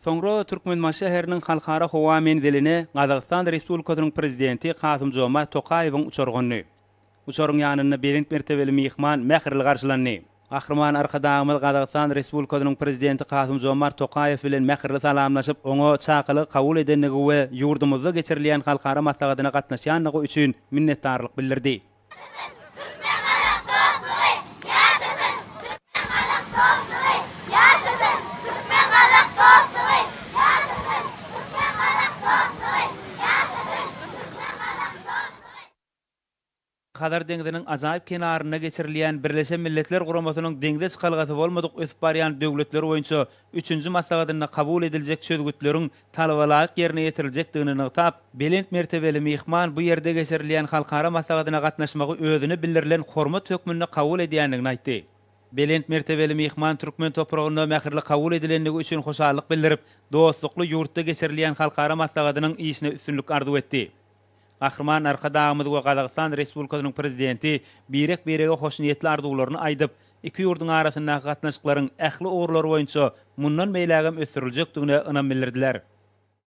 Soňra Türkmenbaşy şäheriniň Halkara howa menziline Gazagystan Respublikasynyň Prezidenti Kasym-Žomart Tokaýewiň uçary gondy. Uçaryň ýanynda belent mertebeli myhman mähirli garşylandy. Gahryman Arkadagymyz Gazagystan Respublikasynyň Prezidenti Kasym-Žomart Tokaýew bilen mähirli salamlaşyp, oňa çakylygy kabul edendigi we ýurdumyzda geçirilýän halkara maslahatyna gatnaşýandygy üçin minnetdarlyk bildirdi. Türkmen-gazak dostlugy ýaşasyn! Türkmen-gazak dostlugy ýaşasyn! Türkmen-gazak dostlugy ýaşasyn! Türkmen-gazak dostlugy ýaşasyn! Türkmen-gazak dostlugy. Hazar deňziniň ajaýyp kenarynda geçirilýän Birleşen Milletler Guramasynyň deňze çykalgasy bolmadyk ösüp barýan döwletler boýunça üçünji maslahatynda kabul ediljek çözgütleriň talabalaýyk ýerine ýetiriljekdigini nygtap, belent mertebeli myhman bu ýerde geçirilýän halkara maslahatyna gatnaşmagy özüne bildirilen hormat hökmünde kabul edýändigini aýtdy. Belent mertebeli myhman türkmen topragynda mähirli kabul edilendigi üçin hoşallyk bildirip, dostlukly ýurtda geçirilýän halkara maslahatynyň işine üstünlik arzuw etdi. Gahryman Arkadagymyz we Gazagystan Respublikasynyň Prezidenti birek-birege hoşniýetli arzuwlaryny aýdyp, iki ýurduň arasyndaky gatnaşyklaryň ähli ugurlary boýunça mundan beýlägem ösdüriljekdigine ynam bildirdiler.